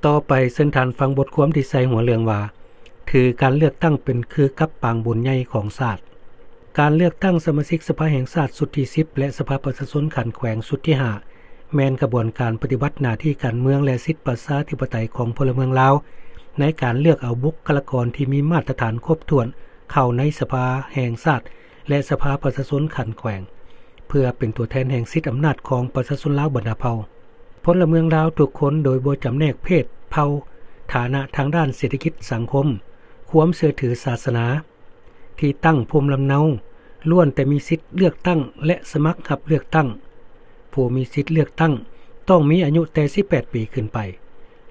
ຕໍ່ໄປເຊີນທ່ານຟັງບົດຄວາມທີ່ໃສ່ຫົວເລື່ອງວ່າ ຖືການເລືອກຕັ້ງເປັນຄືກັບປາງບຸນໃຫຍ່ຂອງຊາດ. ການເລືອກຕັ້ງສະມາຊິກສະພາແຫ່ງຊາດຊຸດທີສິບ ແລະ ສະພາປະຊາຊົນຂັ້ນແຂວງຊຸດທີຫ້າ ແມ່ນຂະບວນການປະຕິບັດໜ້າທີ່ການເມືອງ ແລະ ສິດປະຊາທິປະໄຕຂອງພົນລະເມືອງລາວ ໃນການເລືອກເອົາບຸກຄະລາກອນທີ່ມີມາດຕະຖານຄົບຖ້ວນເຂົ້າໃນສະພາແຫ່ງຊາດ ແລະ ສະພາປະຊາຊົນຂັ້ນແຂວງ ເພື່ອເປັນຕົວແທນແຫ່ງສິດອຳນາດຂອງປະຊາຊົນລາວບັນດາເຜົ່າ. ພົນລະເມືອງລາວທຸກຄົນໂດຍບໍ່ຈຳແນກເພດ, ເຜົ່າ, ຖານະທາງດ້ານເສດຖະກິດສັງຄົມ, ຄວາມເຊື່ອຖືສາສະໜາ, ທີ່ຕັ້ງພູມລຳເນົາ ລ້ວນແຕ່ມີສິດເລືອກຕັ້ງ ແລະ ສະໝັກຮັບເລືອກຕັ້ງ. ຜູ້ມີສິດເລືອກຕັ້ງຕ້ອງມີອາຍຸແຕ່ສິບແປດປີຂຶ້ນໄປ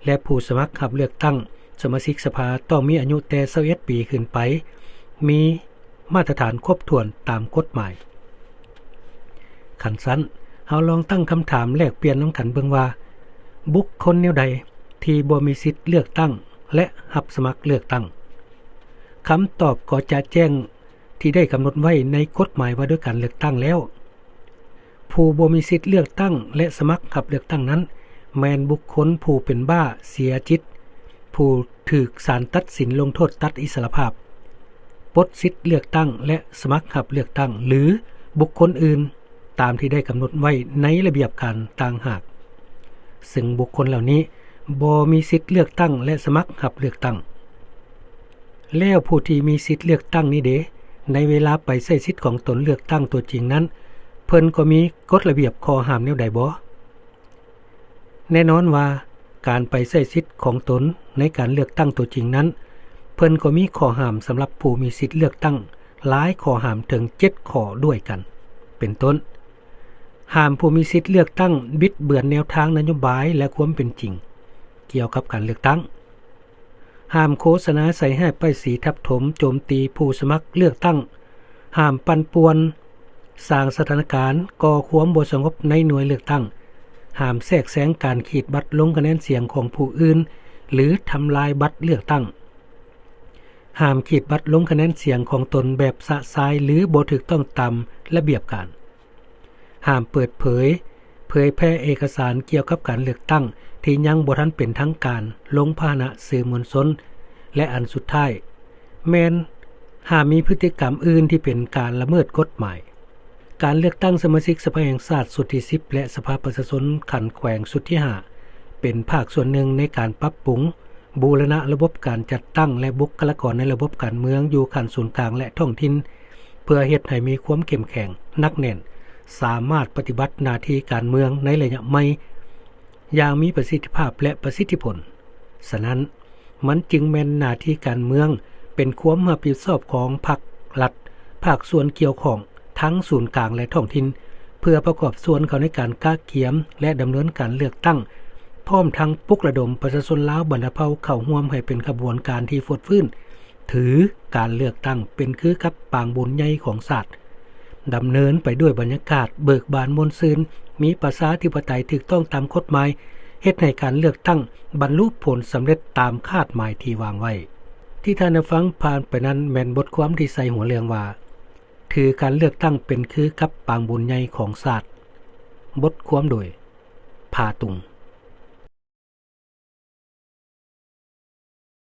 ແລະ ຜູ້ສະໝັກຮັບເລືອກຕັ້ງສະມາຊິກສະພາຕ້ອງມີອາຍຸແຕ່ຊາວເອັດປີຂຶ້ນໄປ, ມີມາດຕະຖານຄົບຖ້ວນຕາມກົດໝາຍ. ຄັນຊັ້ນ, ເຮົາລອງຕັ້ງຄຳຖາມແລກປ່ຽນນຳກັນເບິ່ງວ່າ ບຸກຄົນແນວໃດທີ່ບໍ່ມີສິດເລືອກຕັ້ງ ແລະ ຮັບສະໝັກເລືອກຕັ້ງ? ຄຳຕອບກໍຈະແຈ້ງທີ່ໄດ້ກຳນົດໄວ້ໃນກົດໝາຍວ່າດ້ວຍການເລືອກຕັ້ງແລ້ວ. ຜູ້ບໍ່ມີສິດເລືອກຕັ້ງ ແລະ ສະໝັກຮັບເລືອກຕັ້ງນັ້ນ ແມ່ນບຸກຄົນຜູ້ເປັນບ້າເສຍຈິດ, ຜູ້ຖືກສານຕັດສິນລົງໂທດຕັດອິດສະຫຼະພາບ, ປົດສິດເລືອກຕັ້ງ ແລະ ສະໝັກຮັບເລືອກຕັ້ງ ຫຼື ບຸກຄົນອື່ນ ຕາມທີ່ໄດ້ກຳນົດໄວ້ໃນລະບຽບການຕ່າງຫາກ, ຊຶ່ງບຸກຄົນເຫຼົ່ານີ້ບໍ່ມີສິດເລືອກຕັ້ງ ແລະ ສະໝັກຮັບເລືອກຕັ້ງ. ແລ້ວຜູ້ທີ່ມີສິດເລືອກຕັ້ງນີ້ເດ? ໃນເວລາໄປໃຊ້ສິດຂອງຕົນເລືອກຕັ້ງຕົວຈິງນັ້ນ, ເພິ່ນກໍມີກົດລະບຽບຂໍ້ຫ້າມແນວໃດບໍ່? ແນ່ນອນວ່າ ການໄປໃຊ້ສິດຂອງຕົນໃນການເລືອກຕັ້ງຕົວຈິງນັ້ນ, ເພິ່ນກໍມີຂໍ້ຫ້າມສຳລັບຜູ້ມີສິດເລືອກຕັ້ງຫຼາຍຂໍ້ຫ້າມເຖິງເຈັດຂໍ້ດ້ວຍກັນ. ເປັນຕົ້ນ, ຫ້າມຜູ້ມີສິດເລືອກຕັ້ງບິດເບືອນແນວທາງນະໂຍບາຍ ແລະ ຄວາມເປັນຈິງກ່ຽວກັບການເລືອກຕັ້ງ. ຫ້າມໂຄສະນາໃສ່ຮ້າຍປ້າຍສີ ທັບຖົມໂຈມຕີຜູ້ສະໝັກເລືອກຕັ້ງ, ຫ້າມປັ່ນປ່ວນ, ສ້າງສະຖານະການກໍ່ຄວາມບໍ່ສະຫງົບໃນໜ່ວຍເລືອກຕັ້ງ, ຫ້າມແຊກແຊງການຂີດບັດລົງຄະແນນສຽງຂອງຜູ້ອື່ນ ຫຼື ທຳລາຍບັດເລືອກຕັ້ງ, ຫ້າມຂີດບັດລົງຄະແນນສຽງຂອງຕົນແບບຊະຊາຍ ຫຼື ບໍ່ຖືກຕ້ອງຕາມລະບຽບການ. ຫ້າມເປີດເຜີຍ, ເຜີຍແຜ່ເອກະສານກ່ຽວກັບການເລືອກຕັ້ງທີ່ຍັງບໍ່ທັນເປັນທາງການລົງພາຫະນະສື່ມວນຊົນ ແລະ ອັນສຸດທ້າຍ ແມ່ນຫ້າມມີພຶດຕິກຳອື່ນທີ່ເປັນການລະເມີດກົດໝາຍ. ການເລືອກຕັ້ງສະມາຊິກສະພາແຫ່ງຊາດຊຸດທີສິບ ແລະ ສະພາປະຊາຊົນຂັ້ນແຂວງຊຸດທີຫ້າ ເປັນພາກສ່ວນໜຶ່ງໃນການປັບປຸງ ບູລະນະລະບົບການຈັດຕັ້ງ ແລະ ບຸກຄະລາກອນໃນລະບົບການເມືອງຢູ່ຂັ້ນສູນກາງ ແລະ ທ້ອງຖິ່ນ ເພື່ອເຮັດໃຫ້ມີຄວາມເຂັ້ມແຂງ, ໜັກແໜ້ນ, ສາມາດປະຕິບັດໜ້າທີ່ການເມືອງໃນໄລຍະໃໝ່ຢ່າງມີປະສິດທິພາບ ແລະ ປະສິດທິຜົນ. ສະນັ້ນ, ມັນຈຶ່ງແມ່ນໜ້າທີ່ການເມືອງ ເປັນຄວາມຮັບຜິດຊອບຂອງພັກລັດ, ພາກສ່ວນກ່ຽວຂ້ອງ ທັງສູນກາງ ແລະ ທ້ອງຖິ່ນ ເພື່ອປະກອບສ່ວນເຂົ້າໃນການກະກຽມ ແລະ ດຳເນີນການເລືອກຕັ້ງ, ພ້ອມທັງປຸກລະດົມປະຊາຊົນລາວບັນດາເຜົ່າເຂົ້າຮ່ວມໃຫ້ເປັນຂະບວນການທີ່ຟົດຟື້ນ, ຖືການເລືອກຕັ້ງເປັນຄືກັບປາງບຸນໃຫຍ່ຂອງຊາດ, ດຳເນີນໄປດ້ວຍບັນຍາກາດເບີກບານມ່ວນຊື່ນ, ມີປະຊາທິປະໄຕຖືກຕ້ອງຕາມກົດໝາຍ, ເຮັດໃຫ້ການເລືອກຕັ້ງບັນລຸຜົນສຳເລັດຕາມຄາດໝາຍທີ່ວາງໄວ້. ທີ່ທ່ານໄດ້ຟັງຜ່ານໄປນັ້ນແມ່ນບົດຄວາມທີ່ໃສ່ຫົວເລື່ອງວ່າ ຖືການເລືອກຕັ້ງເປັນຄືກັບປາງບຸນໃຫຍ່ຂອງຊາດ. ບົດຄວາມໂດຍ ພາຕຸງ.